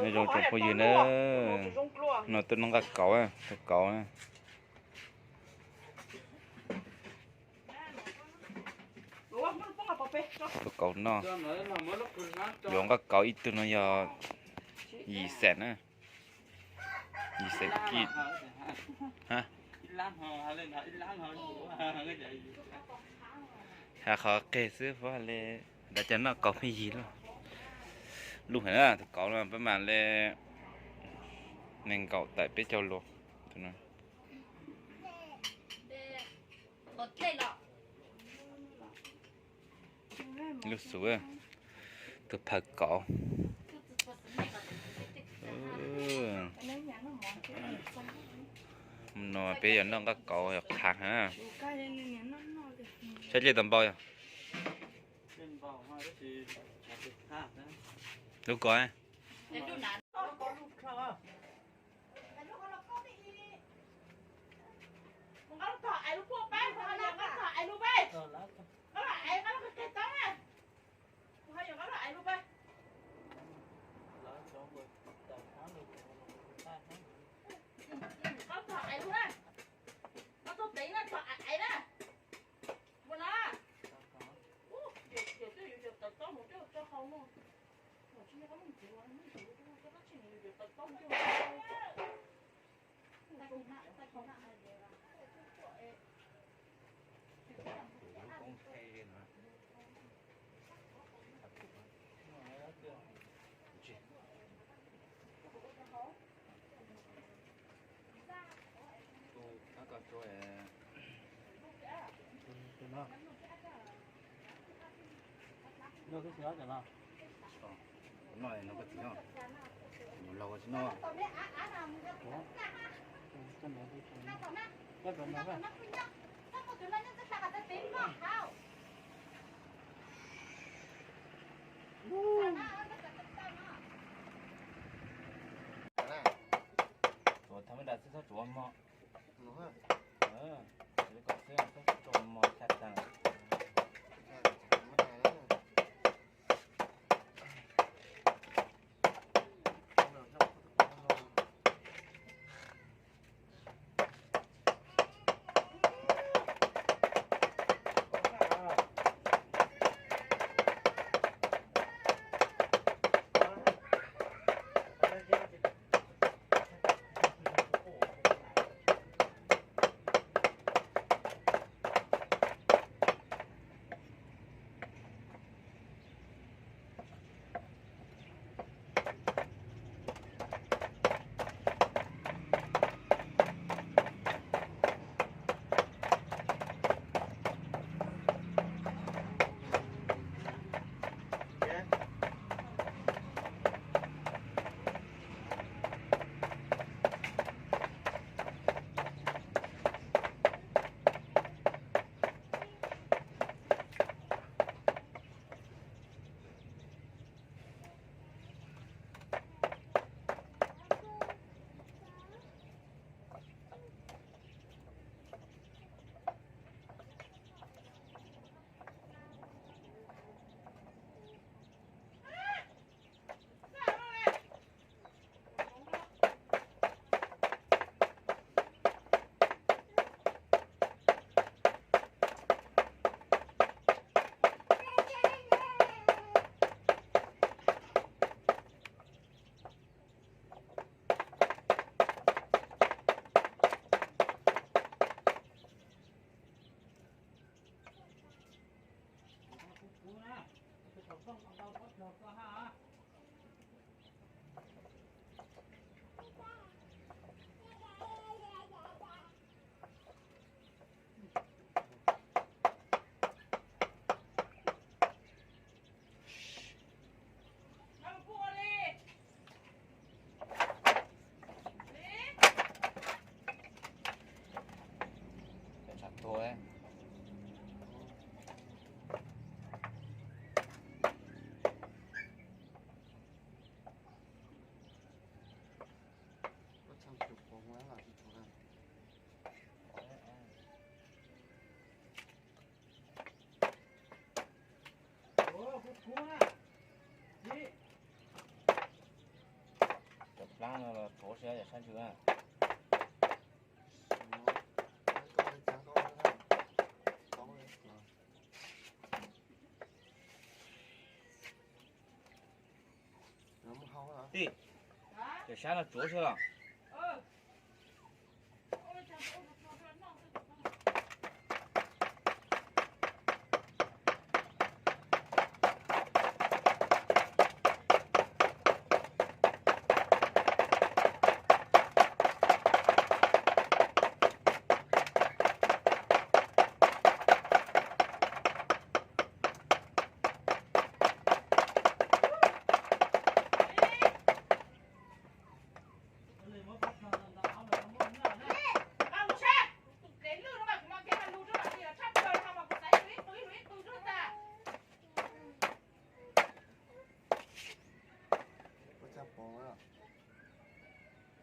Nyob zoo tsoom phooj ywg na, no tuaj noj nqaj kauv, tus kauv na. Tus kauv no, yuav nqaj kauv ib tug no yog yim xees na, yim xees kij. Has qhov qeg xwb, puas li dav cas noj kauv pheej yig lub. Lub heev na, tus kauv no peb mam li nees nkaum tawm peb caug lus. Lub xus, tus phawj kauv. No peb yuav noj nqaj kauv yog qhav heev. Saib dlej tau npau yog lub ko. Tsuav thaj mab dam xwb, txhob tsuav mog. Kom xwb, txhob tsuav mog, tshaj tag. Tsuav saib yam sab ntsws. Tij, yam sab no tsuav saib los.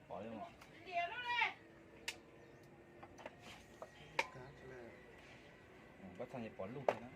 Pov li mas. Pob txha pov luj thiab na.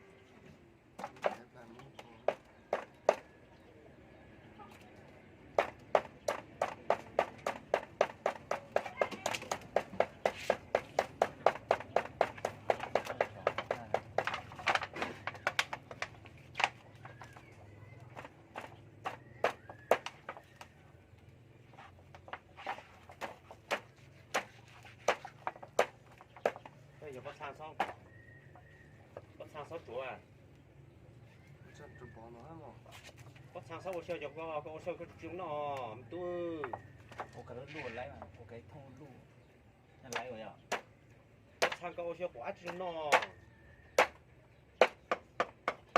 Pob txha xob tsuav. Pob txha xob ua xyaw cov ko, koj ua xyaw koj tsis tsis noj me tub. Ua ka luj laib, ua ka thooj luj. Pob txha koj ua xyaw quav ab tsis noj.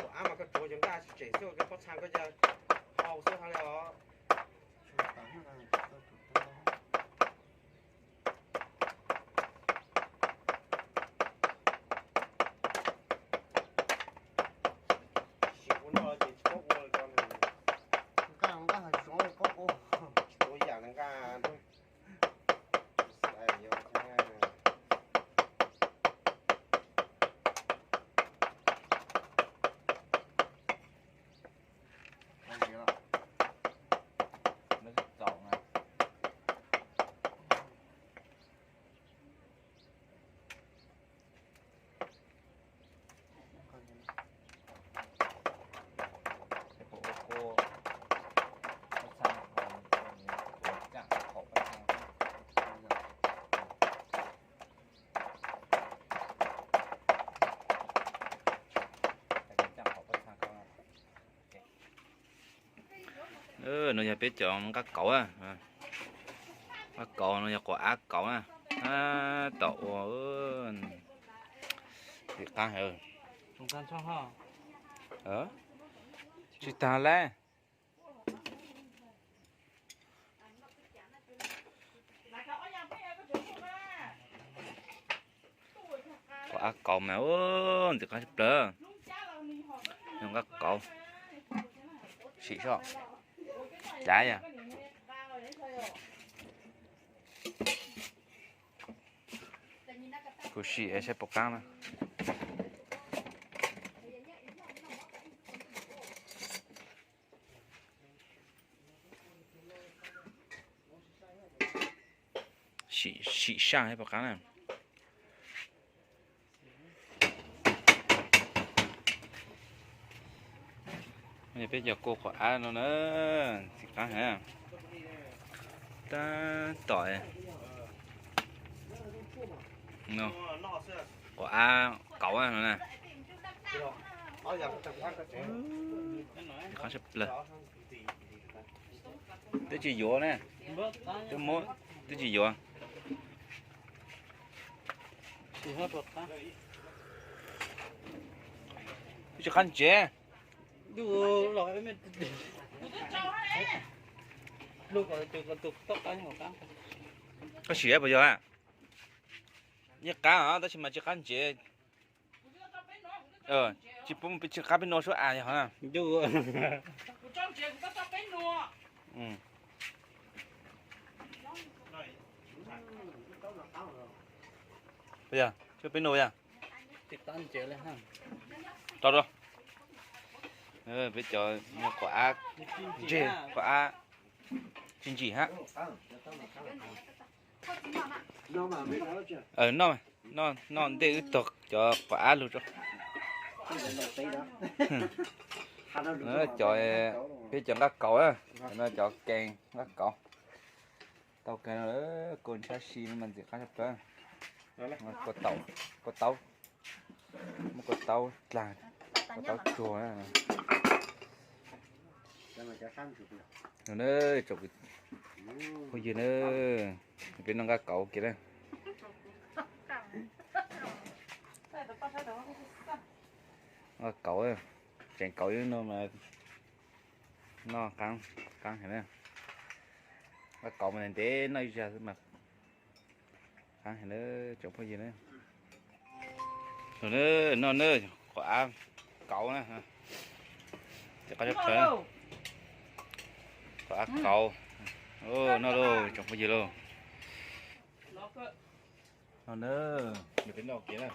Quav ab mas koj tsuav cov nqaj tsis tsem xwb, pob txha koj cia hau xwb hau li os. Sim ua noj ces tsis paub ua li ko. Nqaj nqaj tsuav paub ua. Tsis tau yam nqaj. No yog peb cov nqaj kauv, nqaj kauv no yog quav ab kauv na, tab tom ua, tim qab heev. Tsis tag lawm. Quav ab kauv mas ntxim qab tshaj plaws. Nqaj kauv, sim soj, cav yog. Kuv sim saib puas qab na. Sim saj saib puas qab na. Peb cov kua quav ab no na, ntxim qab heev. Tab tom quav ab kauv no na. Qab tshaj plaws. Twb tsis yuav na. Twb muab, twb tsis yuav. Twb tsis qab ntsev. Koj sim puas yog? Yeej qab os, tab sis mas tsis qab ntsev. Tsis pub, tsis qab peb nua suab as yog. Puas yog, tsis peb nua yog. Tso rau. Peb cov quav ab, ntseg quav ab. Tsis ntsim hab. Noj, noj ntej wb tuag cov quav ab lug rau. Cov, peb cov nqaj kauv na, no cov kees nqaj kauv. Tau kawg no, kua ntshab si no mas ntxim qab tshaj plaws. Kua taub, kua taub, muab kua taub dlaag, kua taub tsuag na. Phooj ywg na, peb noj nqaj kauv kiag na. Nqaj kauv, tseem kauv ib no mas noj qaab, qaab heev na. Nqaj kauv mas ntev noj ib zag xwb mas qaab heev na tsoom phooj ywg na. Noj na, quav ab kauv na. Qab tshaj plaws, quav ab kauv. Noj lauj tsoom phooj ywg lauj. Noj na, peb noj kiag na.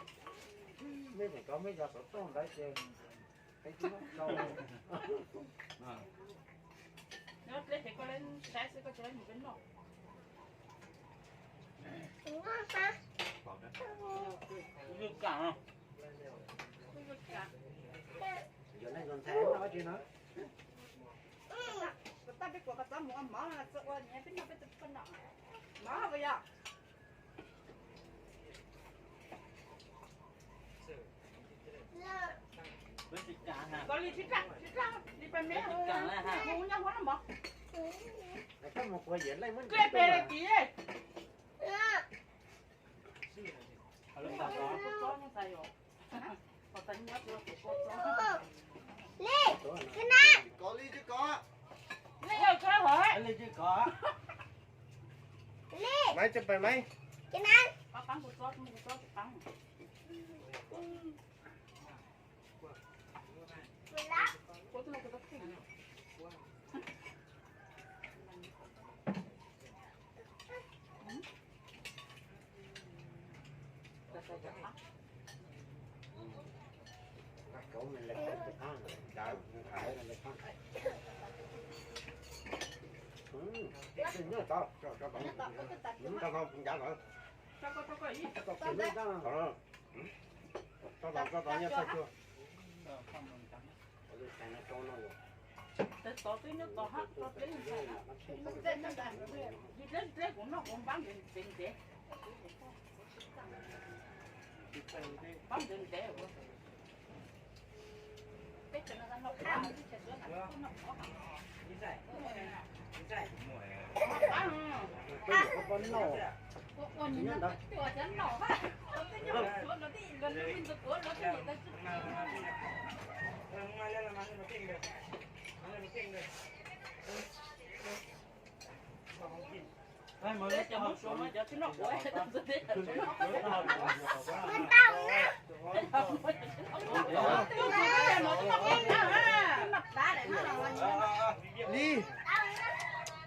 Li,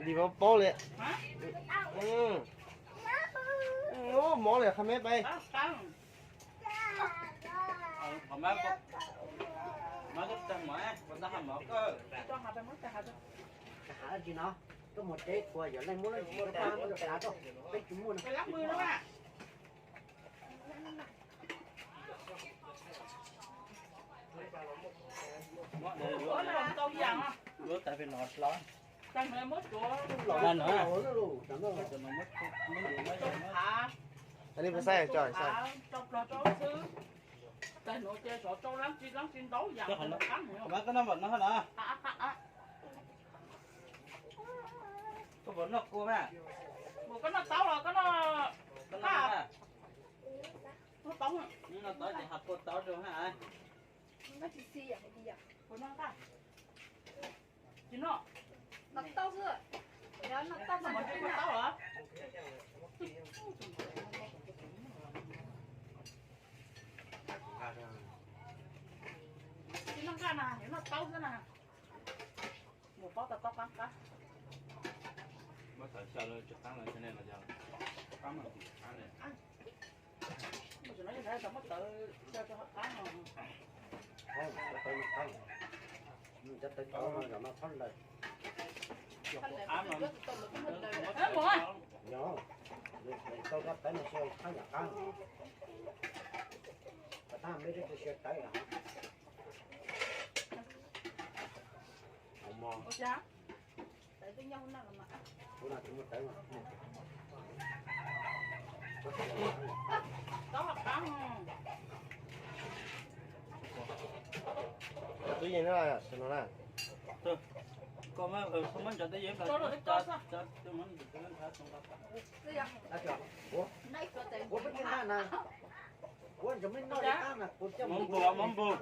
li paub paub li. Mob li qhov me pais. Koj puas noj kua mas? Koj noj taub los koj noj, koj noj, noj taub, noj taub ces hab kua taub rau na. Tsis noj, noj taub xwb. Noj taub, noj taub los? Tsis noj nqaj na, noj taub xwb na. Mus paub tau taub qaab qab. Muab tawv xyaw lawm tsis qaab lawm, tsis ne los yog qaab mas tsis qaab li. Mus tsis no yog tau muab tawv xyaw rau qab no. Tawv no tawv no txhob lawm. Yog, tau koj tawv no xyaw qab yam qab, qhov thaj me rau tsis xyaw tawv lawm. Tus no tsis muaj tawv mas. Twb yeej na, no na. Kuv peb tsis noj na, kuv ntshe me noj li qab na, kuv coj mov npua, mov npua.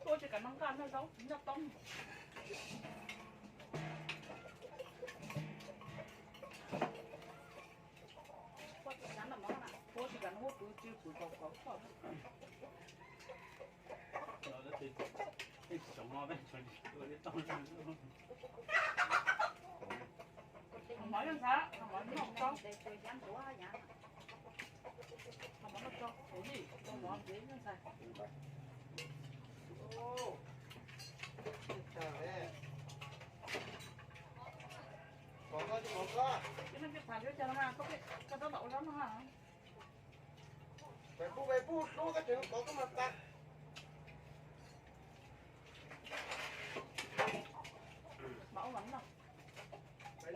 Tuaj tsis kam noj nqaj noj zaub noj toob. Tuaj tsis kam noj huab pwv tsw pwv kaus kaus. Mov yeej ntxhab, mov noj tso. Mov noj tso, ua li, mov txiv yeej ntxhab. Koj tsis tham li cas no mas koj tab tom ua zaub no ha. Peb pub, peb pub hlub koj tseem kov koj mas tas. Tuaj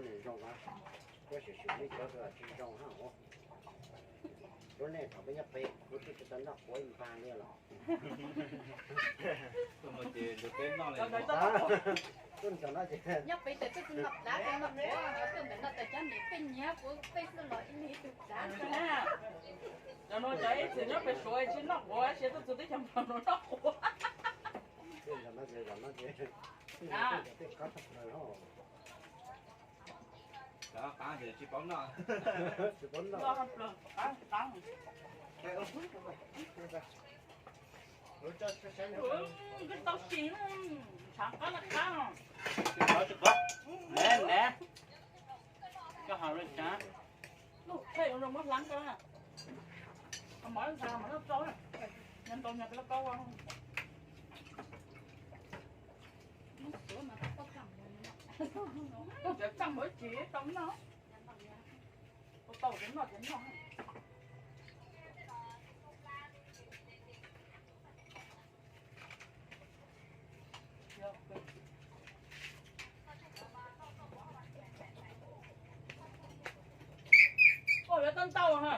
nej zoo, tuaj sim sim nej cov tsis zoo hab. Lub neej thaum peb nyob pem kuv twb tsis tau noj quav ib npag li los. Nyob pem tes twb tsis noj plav, noj quav, tuaj ntawm no tas cov niam pej nyiag kuv pej xwb los ib leeg ib tug plav. Cov no cov ib txwm nyob pem Suav tsis noj quav, tab sis tuaj txug teb chaws Nplog no noj quav. Qab ces tsis paub noj. Tsis paub noj. Tsis paub, tsis paub. Neb, neb, koj hais li cas? Muab hlab ko, mov ntxhab mas noj tsau, nyob ntau nyob peb lub kaub. Cov txaj muag tsis tau noj, tau tau cov noj cov noj. Koj yuav tau ntau ha.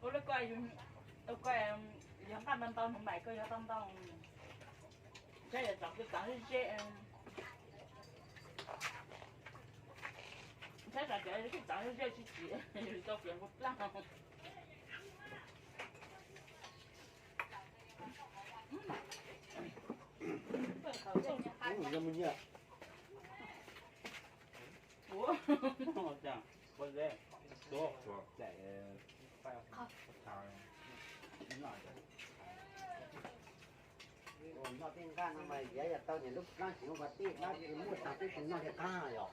Ua li ko, ua ko yog nqaj ntau ntau, nws maim ko yog tau ntau. Ntshai yog tsam kuv txav ze ze, ntshai tsam cov kuv txav ze ze tsis tsim, yus tau piav nkaus plab. Noj tej nqaj no mas yav yog tau niam lub plab tsis ua tij dab tsis muaj tag tib si noj li qab yom.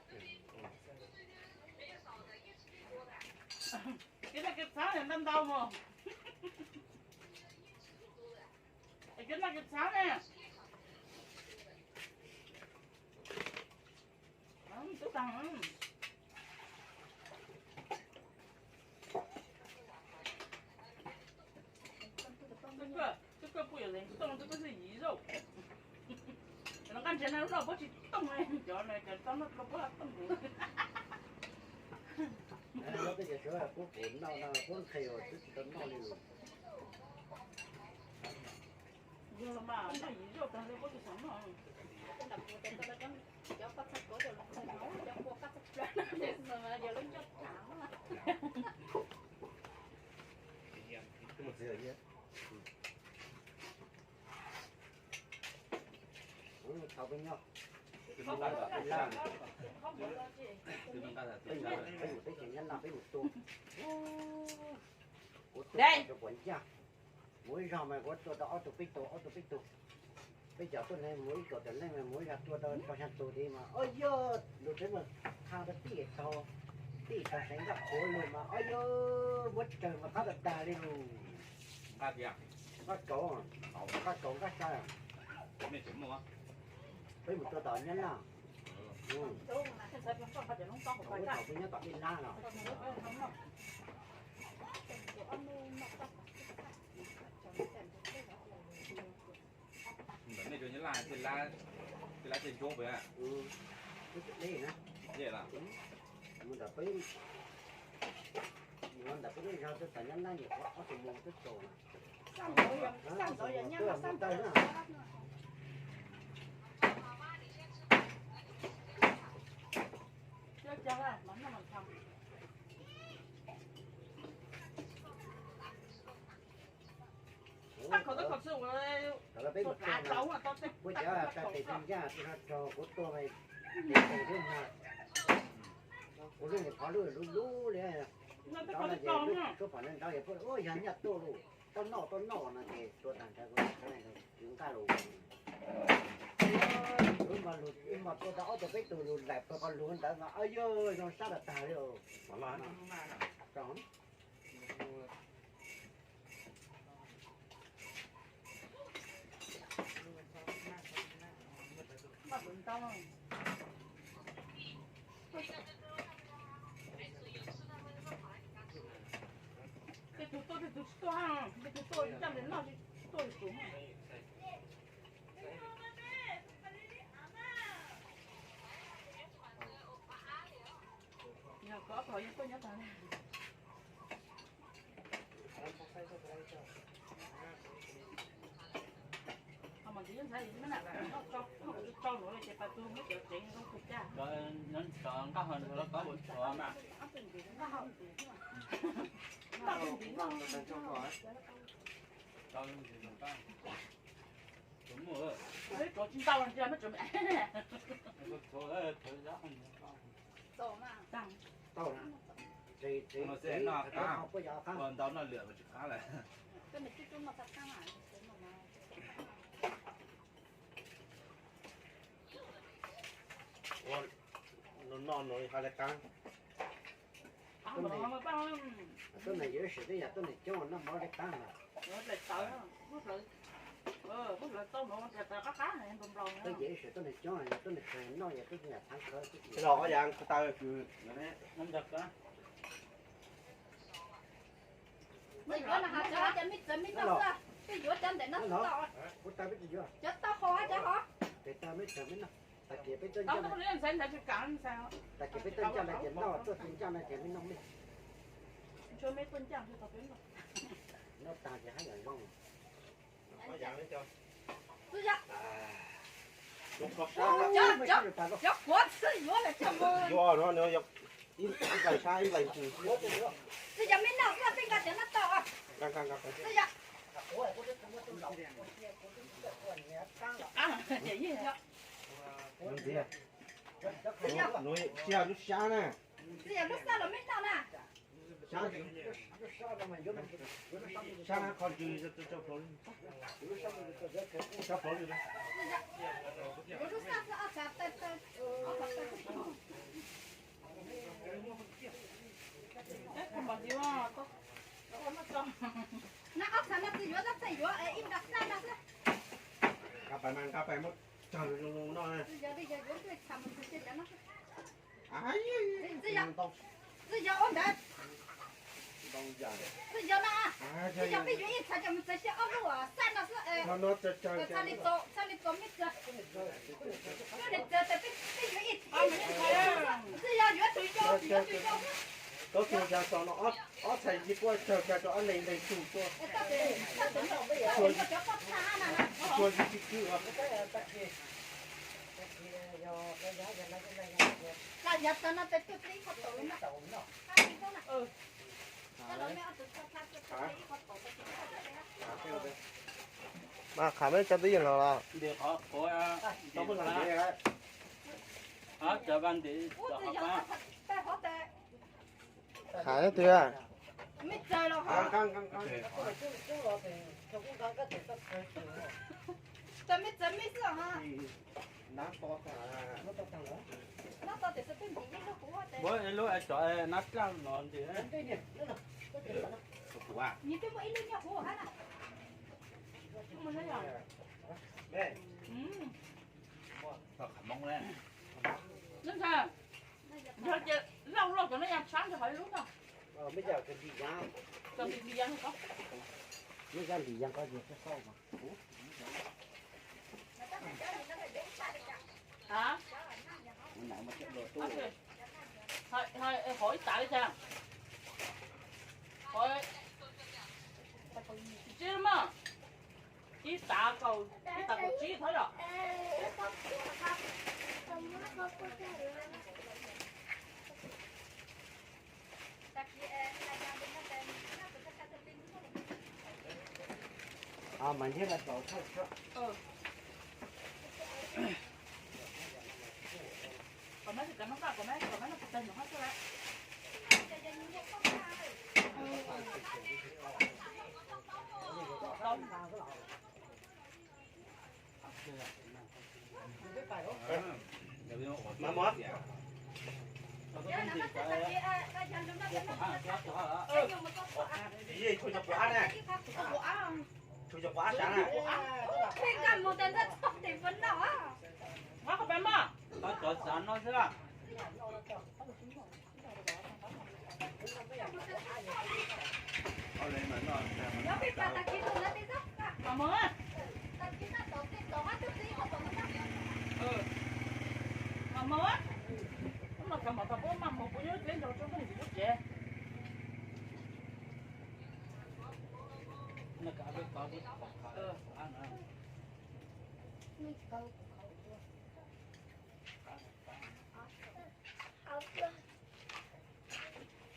Koj noj koj txhab ntau ntau mos. Koj noj koj txhab ne. Twb tag. Twb koj pub yog leej tooj twb koj xwb yim zaug. Cov no nqaj ntshe no lub no puab tsis tooj, cov no cov tau noj puab tooj. Puab qis no puab nqhis twb tsis tau noj li lawm. Yog los mas noj yim zaug tag li puab tsis xav noj. Cov kua txhaj kov cov los txhaj no cov kua qab txhaj plaws no yog lub ncauj thav. Thaum peb nyob, peb mus teb chaws Nyab Laj peb mus tua, kuv tua tau puas ncaj, mus ib zaug mas kuv tua tau ob tug peb tug, ob tug peb tug. Peb cov tuaj ne mus ib kaum tawm leej mas mus ib zag tua tau rau xya tus li mas, o yog lus tseeb mas qha rau tij tau, tij tau seev nqaj qhuav lug mas, o yog muab tsawg mas qab tag tag li lus. Nqaj kaum, nqaj kaum nqaj xya. Peb mus tua tom Nyab Laj. Thaum peb nyob tom Dej Nab no. Ntawm nej rau Nyab Laj tej lab, tej lab tej ntsuab pem. Mus ntawm peb, mus ntawm peb lub zog tuaj tom Nyab Laj nyuam qhuav ob tug mus twb tsaus na. Thaum peb mus txog, kuv cov tag tes tag ncaj tsis ho raug kuv tuag, tes tes lub no, kuv lub niag qhov lub lub lub li, rov no ces lub suab phom nrov es puag yog nyaj tuaj lus, tau noj tau noj no ces tua tag nrho kuv nqaj lus. Wb mas lus, wb mas tua tau ob tug peb tug lus laim pawg qhov lus ntawd mas, o yog zoo sab tag tag li. Tej tug tuaj tej tug tsis tuaj, tej tug tuaj coj ntawm no tsis tuaj li tus. Yog koj ob tug yeej tuaj nyob tag. Ho mas ntxiv yog ntxhais yus tsis muab nam noj tso, noj kuv tsis tso nuav li ces pas tug muab cov tsev zoo kawg caj. Nyob tso nqaj hau ntxhais los koj ua tso na. Nqaj hau ntxiv no. Nqaj hau ntxiv no. Tso ntxiv zoo koj. Tso tsis ntau los ntsia muab tso me. Tau na. Ua ntau noj lwm mas tsis qab lawm. Ua no no ha le qab. Tuab neeg yuav ib sim twb yog tuab neeg coob noj mov le qab na. Twb yog ib sim tuab neeg coob yog tuab neeg kawg noj yog tuab neeg txhav khawv. Los ob yav ko taw kws Tsis yuav na, cov, cov me txawv me no xwb, peb yuav cov ntawm no xwb tau. Cov tau hau hab cov hov. Tag kis peb tuaj ncaj, tag kis peb tuaj ncaj no ces noj, tuaj tsis ncaj no ces me noj me. Noj tag ces hab yam zoo. Txwj yog, cov, cov, cov quav txwj yuav lawm cov mus. Yuav no, ib nplaim sab ib nplaim ntws. Txwj yog me noj xwb, peb nqa cov no tau. Txwj yog. Txwj yog. Txwj yog lub sab na. Txwj yog lub sab los me noj na. Sab qhov ntws, sab plaws li. Yuav lub sab xwb ob txha taw taw. Na ob txha no txwj yuav, tab txwj yuav ib nrag sab no xwb. Nqa pais mas nqa pais muab tsag zoo zoo no. Txwj yog li yog yuav nplej txha mus txwj yog no. Txwj yog ua ntawd. Txwj yog na. Txwj yog peb yuav ib txha coj mus txawv xyaw ob lub sab no xwb. Txhaj li txaus, txhaj li txaus me txawv. Peb yuav ib txha, txwj yog yuav tus yau, yuav tus yau xwb. Koj tus xya xo no ob txhais yig kuj tsawg tsawg rau ob leeg leeg tug tuaj. Cov poj txha na, tsuag yig tsis kwj os. Laj yav tag no tes tuaj ib qho taum li no. Mas qham meb cov twb yeej los los. Qham nyob twg? Txawm me txawm me xwb os. Nab to tas. Nab to tas lawm. Nab to tias txawm twb ntim ib lub kuv ua teb. Muab ib lub es tsov nab dlaj no nti. Nws twb muaj ib lub nyob huv hab na. Tom qhav Hmoob ne. Neb ntshai, yog ces lauj lauj cov neb yog tshab ntawd hov ib lub ntag. Cov ntim ntim yas ko. Neb yog ntim yas ko ces txhob xauj mas. Hov ib tav li cas? Hov, tsib mas. Ib tav kaum, ib tav kaum tsib thov yom. Mas neb los tau thawj tso. Kom mab tsis tau mab kaj, kom mab, kom mab noj tsis tau nyuam qhuav xwb lawm. Cov xav no xwb. Mam mus, mam mus, mam txog mam txog puab mam mus puab yuav dleb nrog rau koj niam kuv tsev.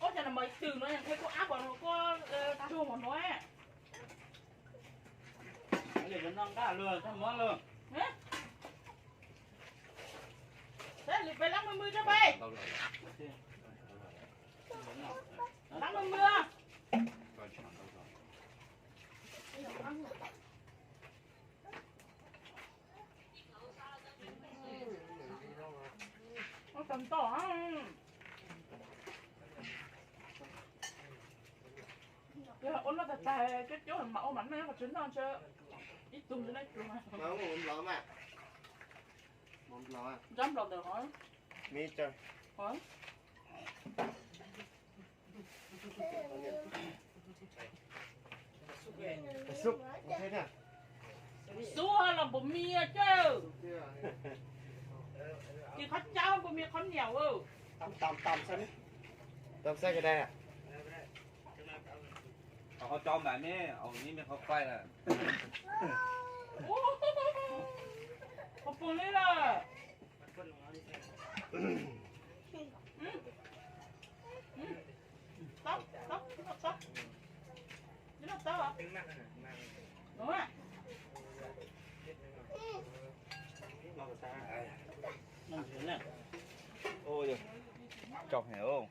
Ob, cas no mas twm no yog qhia kuv ab kom kuv tug mos nuav. Li no nqaj lug txhob muab lug. Saib lwm peb lab mws mws rau peb. Lab mws mws. Ua tau ntau. Ua luaj tag tag coob coob mas ua mam noj qhov tsev noj ntshe ib tug ntshe noj ib pluag. Nrab nplaum ntawm hov. Xub los npaum mias cawj. Ces qhov cab npaum mias qhov niam. Qhov cau mas me, au, me qhov quaj lawm. Qhov pus li lawm. Tsaug heev.